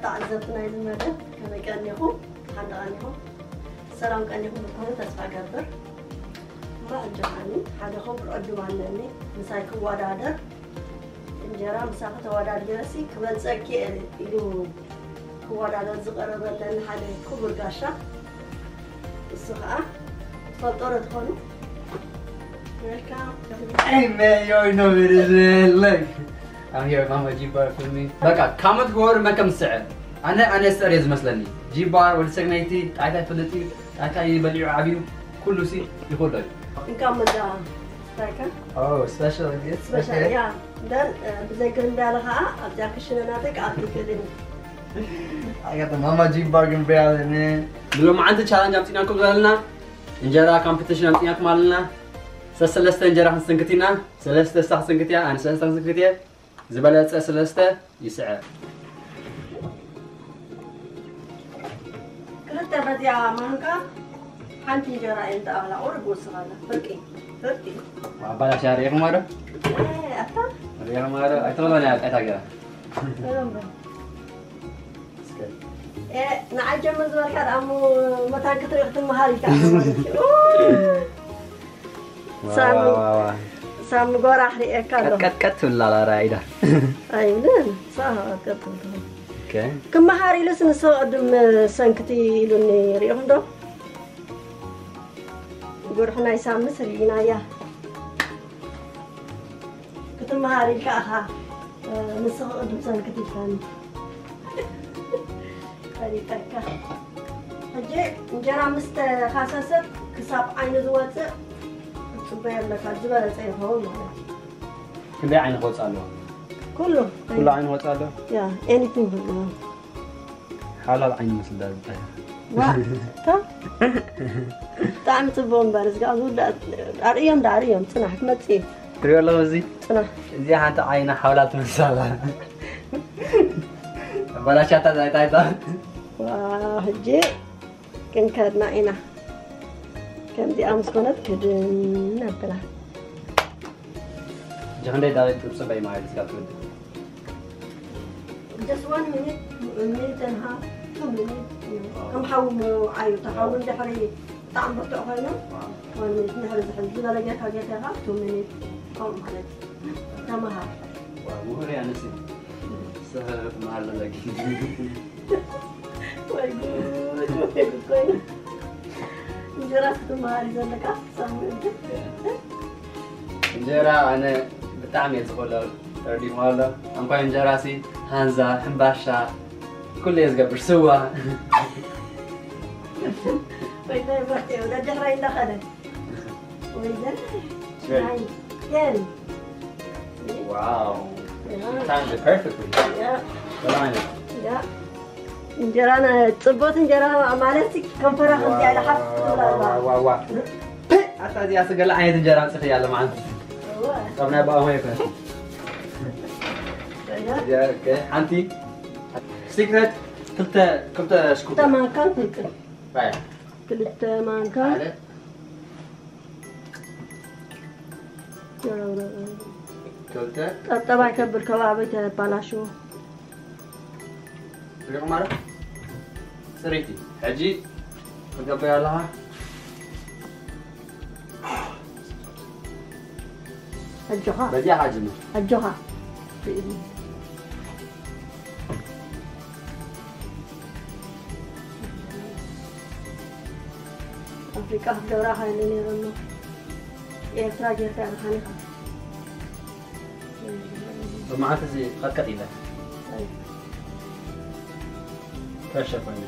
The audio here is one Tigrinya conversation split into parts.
ተዓዘብቲ ናይዚ መደብ ከመይ ቀኒኹም? ሓንዳ ቀኒኹም? ሰላም ቀኒኹም ክትኮኑ ተስፋ እገብር። እማ እንጀራኒ ሓደ ኮብር ዕዱም ኣለኒ ምሳይ ክወዳደር። እንጀራ ምሳኺ ተወዳዲረሲ ክበልፀኪ እየ ኢሉ ክወዳደር ዝቐረበለኒ ሓደ ክቡር ጋሻ፣ እሱ ከዓ ትፈልጦ ዶ ትኾኑ? Welcome። Hey man, you already know it is red leg. I'm here with Mama G Bar for me. በቃ comment ክገብር መከም ዝስዕር። ኣነ ኣነ ዝስዕር እየ ዝመስለኒ። ጂ ባር ወዲ ሰግናይቲ ጣይታ ይፈልጥ እዩ። ጣይታ ይበሊዑ ዓብዩ ኩሉ ሲ ይኽእሎ እዩ። እንካ መዛ ታይካ። Oh, special gift. ስፔሻል፣ okay። ያ። ደን ብዘይ ግርምብያለ ከዓ ኣብዚኣ ክሽነ ናተይ ክኣቱ ይኽእል እዩ። I got the Mama G Bar ግርምብያለ፣ man. ብሎማዓንቲ ቻለንጅ ኣምፂናኩም ዘለና እንጀራ ኮምፒቲሽን ኣምፂናኩም ኣለና። ሰሰለስተ እንጀራ ክንስንክት ኢና። ሰለስተ ስታ ክስንክት እያ፣ ኣነ ሰለስተ ክስንክት እየ። ዝበለፀ ሰለስተ ይስዕር። ክልተ በዚኣ ማንካ ሓንቲ እንጀራ እየን ተኣኽላ። ቁሩብ ወስኻላ። ፍርቂ፣ ፍርቂ። ኣባላሽ ሪኢኹም ዶ? እ፣ ኣታ? ሪኢኹም ዶ? ኣይተበሎን እያ፣ ጣይታ ገይራ። በሎም በል። እስከ። እ፣ ንዓይ ጀምር ዝበልካ ደኣ እሞ መታን ክትርኢ ክትመሃር ኢልካ ማለት እዩ። ኡ! ዋ፣ ሳሚ፣ ዋ፣ ዋ፣ ዋ። ሳሚ ጎራሕ ርእየካ ኣለኹ። ቀጥቀጥቀጥ ትብል ኣላ ራኢዳ። ኣይብልን። ሳ-፣ ቀጥቀጥ ትብል። ኦኬ። ክመሃር ኢሉስ ንሱ ቅድም ሰንክቲ ኢሉኒ ሪኢኹም ዶ? ጉርሒ ናይ ሳምስ ርኢናያ። ክትመሃር ኢልካ ኢኻ፣ እ፣ ንስኺ ቅድም ሰንክቲ ኢልካኒ። ፈሊጠካ። ሕጂ እንጀራ ምስ ተኻሰሰት ክሳብ ዓይኑ ዝወፅእ ክትፅበዮ ኣለካ፣ ዝበለፀ ይኸውን ማለት እዩ። ክንደይ ዓይኒ ክወፅእ ኣለዎ? ኩሉ። ኩሉ ዓይኒ ክወፅእ ኣለዎ? ያ፣ ኤኒቲንግ ኣለዎ። ሓላል ዓይኒ መስል ዳርብታ። ዋ፣ ታ? ብጣዕሚ ጽቡቕ እምበር፣ እዚ ከዓ ዝውዳእ፣ ኣርእዮም ዳ፣ ኣርእዮም፣ ጽናሕ፣ ክመጽእ እዩ። ትሪኦ ኣለኹ እዚ? ጽናሕ። እዚኣ ሓንቲ ዓይና ሓውላል ትመስል ኣላ። ኣባላሻታ ዛይታ ኣይታ። ዋ፣ ሕጂ ክንከድና ኢና። ከምዚኣ ምስ ኮነት ክድን ኣበላ። ሕጂ ክንደይ ዳዊት ትጽበይ ማለት እዩ፣ እስካብ ትወድእ? Just one minute, a minute and a half, two minutes. ከም ሓዊ ምውዓዩ፣ እቲ ሓዊ እንድሕሪ ብጣዕሚ ብርቱዕ ኮይኑ፣ ዋው። One minute እንድሕሪ ዝሕል ዝበለ ጌርካ ጌርካ ኢኻ፣ two minutes ከምኡ ማለት እዩ። ተመሃር። ዋው፣ ምሁር እያ ንስቲ። ሰፈር ትመሃር ዘለኪ። ወይ ጉድ፣ ወይ ጉድ ኮይኑ። እንጀራ ክትመሃር እዩ ዘለካ፣ ሳሙኤል ግን። እንጀራ ኣነ ብጣዕሚ እየ ዝኽእሎ፣ ተረዲእኩም ኣሎ። እንኳን እንጀራ ሲ፣ ሃንዛ፣ ሕምባሻ፣ ኩሉ እየ ዝገብር፣ ስዋ። ወይ ጉድ፣ ወይ ጉድ፣ ደድሕረይ እንዳኸደ። ወይ ዘን፣ Ready? ናይን፣ ቴን። ዋው። ያ። Timed it perfectly። ያ። በጣም አይነት። ያ። እንጀራ ነ-፣ ጽቡቅ እንጀራ ማለት ሲ ከንፈራ ከምዚ ያለ ሓፍ ትብላ። ዋው፣ ዋው፣ ዋው። ኣታ እዚኣ ስገለ ዓይነት እንጀራ ኣምጽኺ ያለ ማለት። እወ። ካብ ናይ ባባ ማይ ይኮን። እያ። ያ፣ ኦኬ። ሓንቲ ሲክሬት ክልተ፣ ክልተ ስኩፕ። ክልተ ማንካ ክልተ። ባይ። ክልተ ማንካ። ሓደ። ክልተ። ጠብጠብ ኣይተብል፣ ከባቢ ተባላሽዎ። ሪቑ ማለት ጽሬቲ። ሕጂ ትገብር ኣለኻ። ኣጆኻ። በዚኣ ሓጅም። ኣጆኻ። ኣፍሪቃ ክትገብራ ካይለ ነይረ እሞ ኤርትራ ጌርካ ኢኻ። ብመዓልቲ እዚ ቀጥቀጥ ኢለ። ኣይ። ፕረሸር ኮይነ።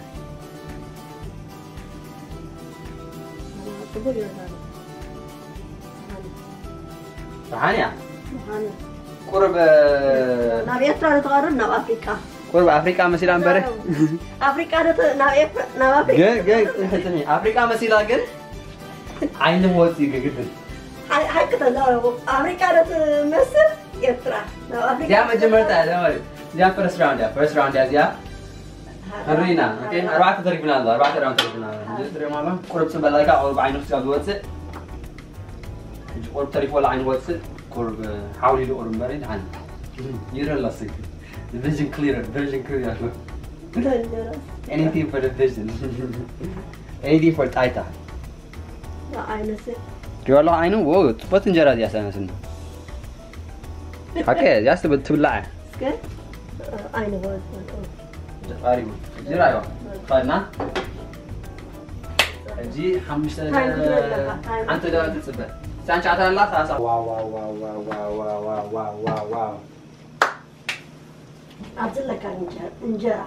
ጽቡቅ ይረዳሉ። ደሓን እያ። ደሓን እያ። ቁርብ፣ ናብ ኤርትራ ንትቐርብ ናብ ኣፍሪቃ። ቁርብ ኣፍሪቃ መሲላ እምበረ። ኣፍሪቃ ዶ ት-፣ ናብ ኤርትራ፣ ናብ ኣፍሪቃ? ግን፣ ግን፣ ጽንሒ፣ ጽንሒ። ኣፍሪቃ መሲላ ግን ዓይኒ መወጽኢ ግድን። ሓ-፣ ሓቂ ተዛረቡ። ኣፍሪቃ ዶ ትመስል ኤርትራ? ናብ ኣፍሪቃ እዚኣ መጀመርታ እያ፣ ማለት። እዚኣ ፈርስት ራውንድ እያ፣ ፈርስት ራውንድ እያ እዚኣ። ክንርኢና። ኦኬ፣ ኣርባዕተ ተሪፍና ኣሎ፣ ኣርባዕተ ራውንድ ተሪፍና ኣሎ። ጀስት ሪኦም ኣሎ። ቁርብ ጽበላይካ፣ ቁርብ ዓይኑ ክሳብ ዝወጽእ። ሕጂ ቁርብ ተሪፎ ወላ ዓይኑ ወጽእ፣ ቁርብ ሓውሊሉ ቁርብ እምበሪ፣ ደሓን። ይረላ ስንክ። ቪዥን ክሊር፣ ቪዥን ክሊር ያለው። Anything for the vision. Anything for ጣይታ። ንዓይነሰ። ሪዋላ ዓይኑ፣ ዎ፣ ጽቡቅ እንጀራ እዚኣ ሰናስና። ሓቀ፣ እዚኣስ ትብል-፣ ትብላዕ። እስከ፣ ዓይኑ ሆ። ጀፋሪ፣ ጅራ ይዋ። ፋና። ሕጂ ሓሙሽተ ታይም ክትበልዕ ኣለካ፣ ታይም። ሓንቲ ደቂቕ ትጽበ። ሳንቻ ኣታ ኣላ፣ ሳሳ። ዋ፣ ዋ፣ ዋ። ኣብዚ ኣለካ እንጀራ፣ እንጀራ።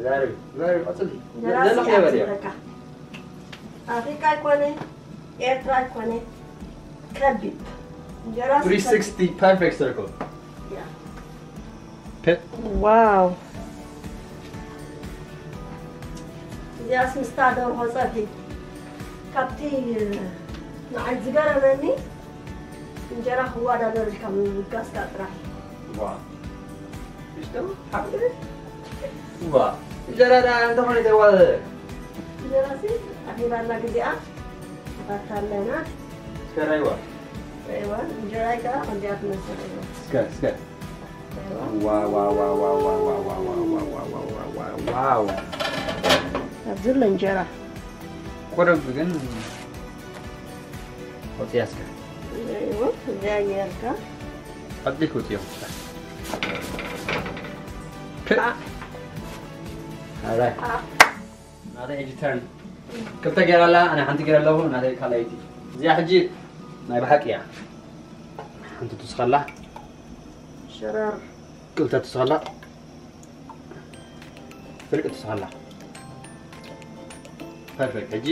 ዛሪ፣ ዛሪ፣ ቀጽሊ። እንጀራ ዘለኽ ሲ የበል ኣብዚ እያ። ኣለካ። ኣፍሪቃ ኣይኮነ፣ ኤርትራ ኣይኮነ፣ ከቢብ። እንጀራ ሲ three sixty ከቢብ። Perfect circle። ያ። ፔ- ዋው። እዚኣስ ምስታ ደርሆ ጸብሒ። ካብቲ ንዓይ ዝገረመኒ እንጀራ ክወዳደር ኢልካ ምብጋስካ ጥራሕ። ዋ። ሽቶ? ሓቂ? ዋ። እንጀራ ደኣ እንተኾነ ይተዋዘ። እንጀራ ሲ ኣኺባና ግዜኣ። ባታ ኣለና። ከራይዋ። ኣይዋ፣ እንጀራ ከኣ ከምዚኣ ትመስል። እስከ፣ እስከ። ኣይዋ። ዋ፣ ዋ፣ ዋ። ኣብ ዘሎ እንጀራ። ቆረብ ግን ወጽያ እስከ። ኣይዋ፣ እዚኣ ጌርካ። ኣጥሊክ ወጽዮ። አ። ኣራይ። አ። ናተይ ሕጂ ተርን። ክልተ ገይራ ኣላ፣ ኣነ ሓንቲ ገይረ ኣለኹ፣ ናተይ ካልኣይቲ። እዚኣ ሕጂ ናይ ብሓቂ እያ። ሓንቲ ትውስኸላ። ሸረር። ክልተ ትውስኸላ። ፍርቂ ትውስኸላ። ፐርፌክት። ሕጂ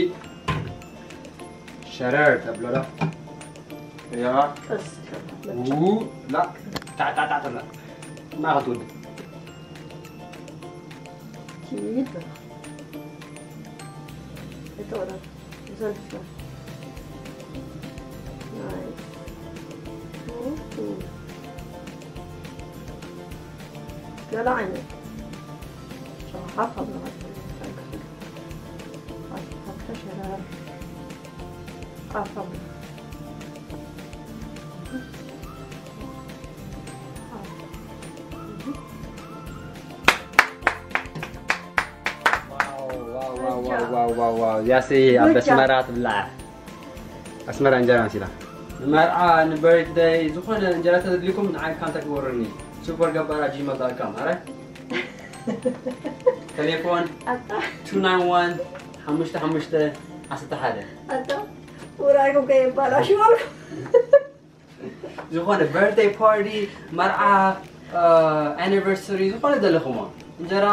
ሸረር ተብሎ ዶ? እያ። ቀስ። ው፣ ላ፣ ታ፣ ታ፣ ታ፣ ታ፣ ላ። ማእኸል ትውድእ። ኪድ በል። እተወዳ። ዘልፍ። ናይስ። ኦሆ። ገለ ዓይነት ጨዋታ ካብ ዝባሃል ሓንቲ ሓንቲ ሸረር። ኣፋ። ዋው፣ ዋው፣ ዋው። ያሲ ኣብ ኣስመራ ትብላዕ። ኣስመራ እንጀራ መሲላ። ንመርዓ፣ ንበርትደይ፣ ዝኾነ እንጀራ ተደልይኩም ንዓይ ካንታክት ወርኒ። ሱፐር ገባራ ጂሜል ዳት ኮም፣ ኣረ? ቴሌፎን ኣታ። ቱ ናይን ዋን፣ ሓሙሽተ ሓሙሽተ፣ ዓሰርተ ሓደ። ኣታ፣ ውራይኩም ከየባላሽወልኩም። ዝኾነ በርትደይ ፓርቲ፣ መርዓ፣ እ፣ ኣኒቨርሰሪ፣ ዝኾነ ዘለኹሞ። እንጀራ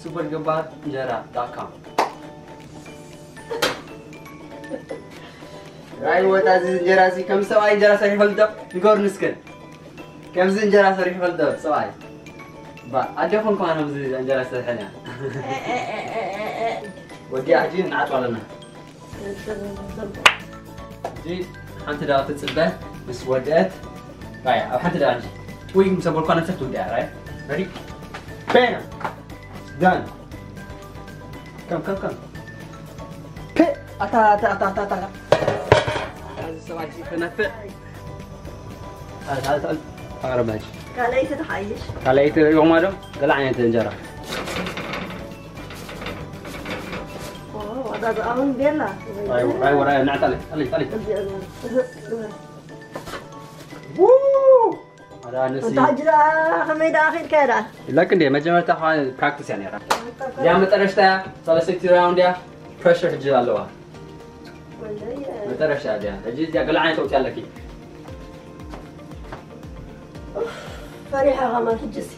ሱፐር ገባር እንጀራ ዳት ኮም። ራይ ወታ እዚ እንጀራ እዚ ከም ሰብኣይ እንጀራ ሰሪሑ ይፈልጥ ዶ? ንገሩኒ እስከ። ከምዚ እንጀራ ሰሪሑ ይፈልጥ ዶ ሰብኣይ? ባ፣ ኣዴኹም ከማን ከምዚ እንጀራ ዝሰርሐን እያ። ወዲኣ ሕጂ ንዓጽዋ ኣለና። እዚ ሓንቲ ደቂቕ ትጽበ ምስ ወደአት፣ ራያ፣ ኣብ ሓንቲ ደቂቕ እንጂ። ወይ ምስ ኣበልኳ ነብሰ ክትውድያ፣ ራያ። Ready? Bam! Done! Come, come, come. ፔ! ኣታ፣ ኣታ፣ ኣታ፣ ኣታ፣ ኣታ። እዚ ሰብኣይ እዚ ክነፍዕ። ኣታ፣ ኣታ፣ ኣታ። ኣቕርብ ሕጂ። ካልኣይቲ ትሓይሽ። ካልኣይቲ ርኢኹማ ዶ? ገለ ዓይነት እንጀራ። ኦ፣ ዋዛ ዝኣውን ቤላ። ራይ፣ ራይ፣ ራይ፣ ንዓ፣ ጣሊ፣ ጣሊ፣ ጣሊ። እዚ፣ እዚ፣ እዚ፣ እዚ። ው! ኣዳ፣ ነሲ። እንታ ሕጂ ደኣ ከመይ ደኣ ኺድካ ደኣ? ኢላክ እንዴ፣ መጀመርታ ኸዓ ፕራክቲስ እያ ነይራ። እዚኣ መጠረሽታ እያ፣ ሳልሰይቲ ራውንድ እያ፣ ፕረሸር ሕጂ ኣለዋ። ወለየ። መጠረሽታ እያ እዚኣ። ሕጂ እዚኣ ገለ ዓይነት ተውፅያ ኣለኪ። ኡፍ፣ ፈሪሐ ኸማን ሕጂሲ።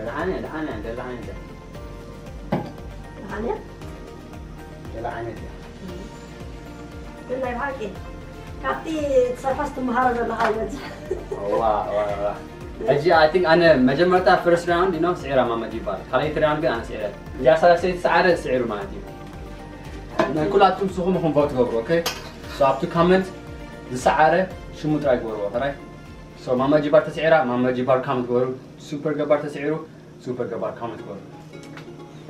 ደሓን እያ፣ ደሓን እያ፣ ደሓን እያ። ደሓን እያ? ደሓን እያ። ግን ናይ ብሓቂ ካብቲ ትሰርሖስ ትመሃሮ ዘለኻ ይበዝሕ። ዋ፣ ዋ፣ ዋ። ሕጂ፣ I think ኣነ መጀመርታ ፈርስት ራውንድ፣ you know፣ ስዒራ ማመድ ይባል። ካልኣይቲ ራውንድ ግን ኣነ ስዒረ። እዚኣ ሳልሰይቲ ሰዓረ ስዒሩ ማለት እዩ። ናይ ኩላትኩም ንስኹም ኢኹም ቮት ትገብሩ፣ ኦኬ? So ኣብቲ ኮመንት ዝሰዓረ ሽሙ ጥራይ ግበርዎ፣ ተራይ? So ማማ ጂባር ተስዒራ፣ ማማ ጂባር comment ግበሩ። ሱፐር ገባር ተስዒሩ፣ ሱፐር ገባር comment ግበሩ።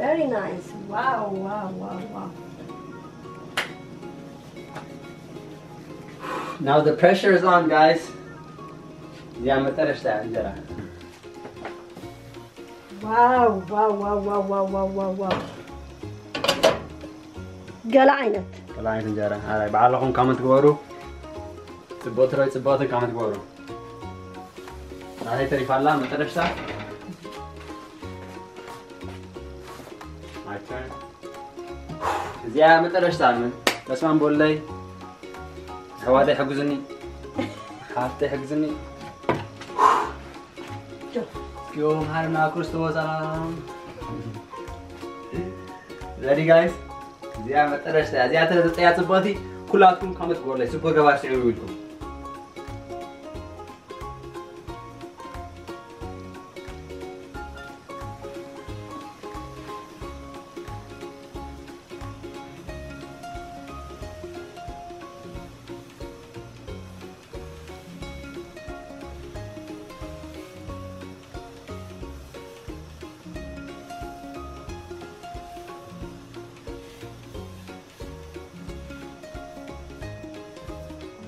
Very nice. Wow, wow, wow, wow. Now the pressure is on, guys. እዚኣ መጠረሽታ እንጀራ። Wow, wow, wow, wow, wow, wow, wow, wow. ገለ ዓይነት ገለ ዓይነት እንጀራ ኣራይ ባዕልኹም comment ግበሩ። ጽቡቕ ትረይ ጽቡቕ comment ግበሩ። ናተይ ተሪፋላ መጠረሽታ። My turn. እዚኣ መጠረሽታ ምን በስማን ቦለይ ኣሕዋተይ ሕግዙኒ ሓፍተይ ሕግዙኒ። ዮም ሃርና ክርስቶስ ኣላም። Ready guys? እዚኣ መጠረሽታ እዚኣ ተዘጠያ ጽቡቕቲ። ኩላትኩም comment ግበሩለይ ሱፐር ገባር ስዒሩ ኢልኩም።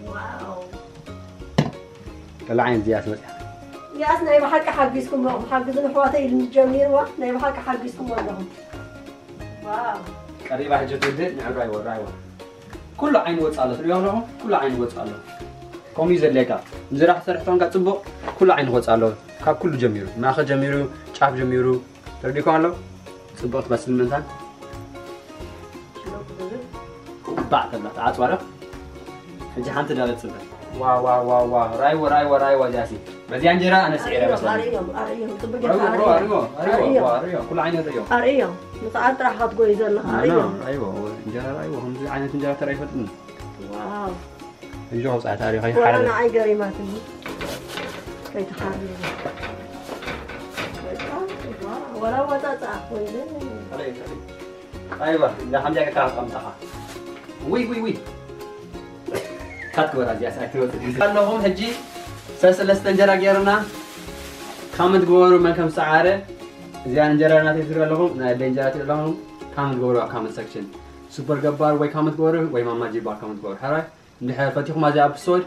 Wow. ገለ ዓይነት እዚኣ ትመጽያ። ያስ ናይ ብሓቂ ሓጊዝኩም ኣለኹም ሓግዝን ኣሕዋተይ ኢሉ ጀሚርዋ ናይ ብሓቂ ሓጊዝኩም ኣለኹም። Wow. ቀሪባ ሕጂ ትውድእ ንዕራይዎ ራይዎ። ኩሉ ዓይኒ ወጻ ኣሎ ትሪኦ ኣለኹም። ኩሉ ዓይኒ ወጻ ኣሎ። ከምኡ እዩ ዘድልየካ። እንጀራ ክትሰርሕ ተኾንካ ጽቡቕ ኩሉ ዓይኒ ክወጻ ኣለዎ። ካብ ኩሉ ጀሚሩ ማእኸል ጀሚሩ ጫፍ ጀሚሩ ተረዲእኩም ኣሎ። ጽቡቕ ትመስል ምእንታን ባዕ ተብላ ተዓጽዋ ዶ። ሕጂ ሓንቲ ዳለት ጽበ። ዋ ዋ ዋ ዋ ራይዎ ራይዎ ራይዎ ጃሲ። በዚያ እንጀራ ኣነ ስዒረ ኣርእዮም መሰለኝ። ኣርእዮም ኣርእዮም ጽቡቅ ጌርካ ራይዎ ራይዎ ኣርእዮም ራይዎ ራይዎ ኩሉ ዓይነ ርእዮ። ኣርእዮም ንስዓት ጥራሕ ክትጎዩ ዘለኻ ኣርእዮም። ራይዎ እንጀራ ራይዎ ከምዚ ዓይነት እንጀራ ተራ ይፈልጥኒ። ዋው እንጆ ውጻእ ታሪኸ ወላ ይሓረ። ንዓይ ገሪማትኒ። ከይትሓርኒ። ወላ ወጻጻ ወይ ኣይዋ እንዳ ሓምጃ ከካ ኣምጣኻ። ውይ ውይ ውይ። ካት ግበራ እዚኣ ሳይት ወጥ ኣለኹም ሕጂ ሰለስተ እንጀራ ገይርና። comment ግበሩ መን ከም ሰዓረ። እዚኣ እንጀራ ናተይ ትሪኡ ኣለኹም ናይ ኣደይ እንጀራ ትሪኡ ኣለኹም። comment ግበሩ ኣብ comment section። ሱፐር ገባር ወይ comment ግበሩ ወይ ማማ ጂባር comment ግበሩ። ሕራይ እንድሕር ፈቲኹም ኣዚኣ episode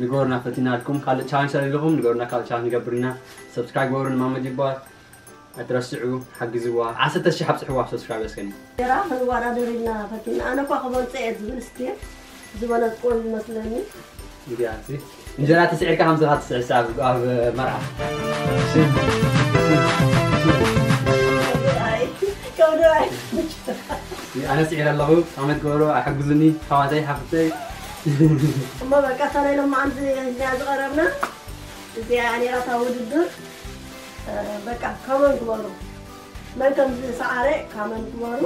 ንገሩና ፈቲናልኩም ካልእ challenge ሰሪልኩም ንገሩና ካልእ challenge ንገብር ኢና። Subscribe ግበሩ ንማማ ጂባር። ኣይትረስዑ ሓግዝዋ ዓሰርተ ሽሕ ኣብፅሕዋ ኣብ subscribe እስከኒ። ራ ክንወዳደር ኢልና ፈቲና ኣነ እኳ ክበልፀ እየ ዝብል ስቲል ዝበለፅዎ ይመስለኒ። እንዲያ እዚ እንጀራ ተስዒርካ ከምዚ ካ ትስዕሳ ኣብ ኣብ መርዓ። ከብዶ ኣይ ኣነ ስዒረ ኣለኹ comment ግበሩ ኣይሓግዙኒ ሓዋተይ ሓፍተይ። እሞ በቃ እታ ናይ ሎማዓንቲ እዚኣ ዝቐረብና እዚኣ ነራታ ውድድር በቃ comment ግበሩ። መን ከም ዝሰዓረ comment ግበሩ።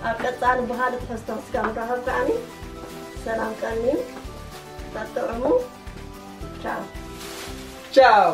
ኣብ ቀፃሊ ብኻልእ ትሕዝቶ እስካብ ንራኸብ ከዓኒ ሰላም ቀንዩ። ጠጥዕሙ። ቻው። ቻው።